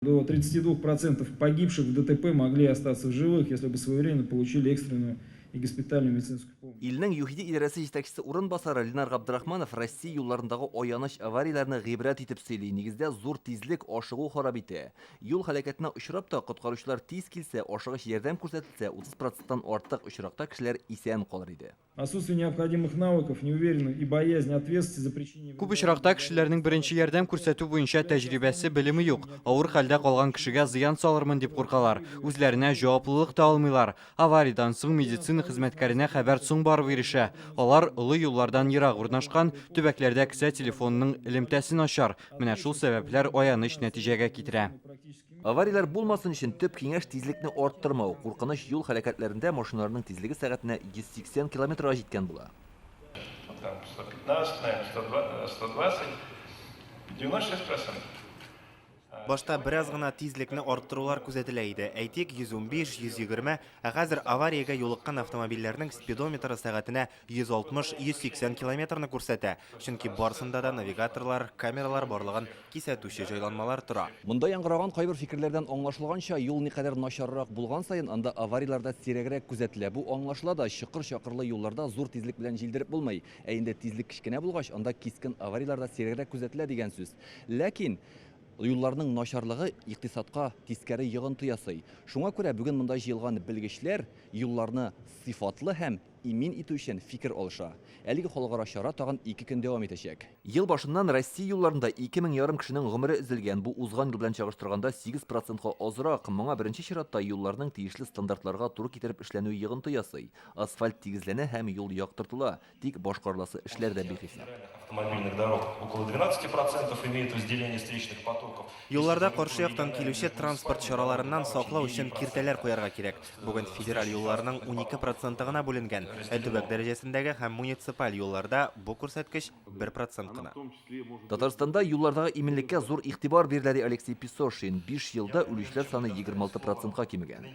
До 32% погибших в ДТП могли остаться в живых, если бы своевременно получили экстренную и госпитальную медицинскую помощь. Илнең ЮХИДИ идарәсе җитәкчесе урынбасары Ленар Габдрахманов Россия юлларындагы аяныч аварияләрне гыйбрәт итеп сөйли. Нигездә зур тизлек, ашыгу харап итә. Юл һәлакәтенә очрап та, коткаручылар тиз килсә, ашыгыч ярдәм күрсәтелсә, 30 проценттан артык очракта кешеләр исән калыр иде. Отсутствие необходимых навыков, неуверенность и боязнь ответственности за причинение Күп очракта кешеләрнең беренче ярдәм күрсәтү буенча тәҗрибәсе, белеме юк. Авыр хәлдә калган кешегә зыян салырмын дип куркалар. Үзләренә җаваплылык та алмыйлар. Авариядән соң медицина хезмәткәренә хәбәр соң барып ирешә. Алар олы юллардан ерак урнашкан төбәкләрдә кесә телефонының элемтәсе начар. Менә шул сәбәпләр аяныч нәтиҗәгә китерә. Аварияләр булмасын өчен төп киңәш тизлекне арттырмау. Куркыныч юл һәлакәтләрендә машиналарның тизлеге сәгатенә 180 километрга җиткән була. Там 115, наверное, 120, 96 процентов. Башта бераз гына тизлекне арттырулар күзәтелә иде. Әйтик, 115, 120, ә хәзер авариягә юлыккан автомобильләрнең спидометры сәгатенә 160-180 километрны күрсәтә, чөнки барсында да навигаторлар, камералар барлыгын кисәтүче җайланмалар тора. Монда яңгыраган кайбер фикерләрдән аңлашылганча, юл никадәр начаррак булган саен, анда аварияләр дә сирәгрәк күзәтелә. Бу аңлашыла да, чокыр-чакырлы юлларда зур тизлек белән җилдереп булмый. Ә инде тизлек кечкенә булгач, анда кискен аварияләр дә сирәгрәк күзәтелә дигән сүз. Ләкин юлларның начарлыгы икътисадка тискәре йогынты ясый. Шуңа күрә бүген монда җыелган белгечләр юлларны сыйфатлы һәм имин итү өчен фикер алыша. Әлеге халыкара чара тагын ике көн дәвам итәчәк. Ел башыннан Россия юлларында 2 мең ярым кешенең гомере өзелгән. Бу узган ел белән чагыштырганда 8 процентка азрак. Моңа беренче чиратта юлларның тиешле стандартларга туры китереп эшләнүе йогынты ясый. Асфальт тигезләнә һәм юл яктыртыла. Тик башкарыласы эшләр дә бихисап. Автомобильных дорог около 12% имеет разделение встречных потоков. Юлларда каршы яктан килүче транспорт чараларыннан саклау өчен киртәләр куярга кирәк. Бүген федераль юлларның 12 проценты гына бүленгән, ә төбәк дәрәҗәсендәге һәм муниципаль юлларда бу күрсәткеч 1 процент кына. Татарстанда юллардагы иминлеккә зур игътибар бирелә, ди Алексей Песошин. Биш елда үлүчеләр саны 26 процентка кимегән.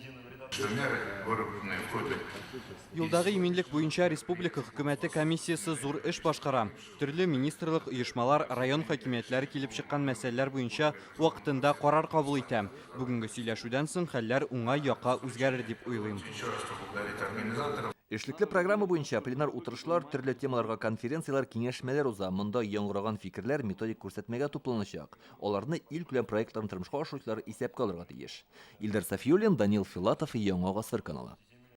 Юлдагы иминлек буенча республика хөкүмәте комиссиясе зур эш башкара. Төрле министрлык, оешмалар, район хакимиятләре килеп чыккан мәсьәләләр буенча вакытында карар кабул итә. Бүгенге сөйләшүдән соң хәлләр уңай якка үзгәрер дип уйлыйм. Эшлекле программа буенча пленар утырышлар, төрле темаларга конференцияләр, киңәшмәләр уза. Монда яңгыраган фикерләр методик күрсәтмәгә тупланачак. Аларны илкүләм проектларын тормышка ашыручылар исәпкә алырга тиеш. Илдар Сафиуллин, Данил Филатов, Яңа гасыр каналы.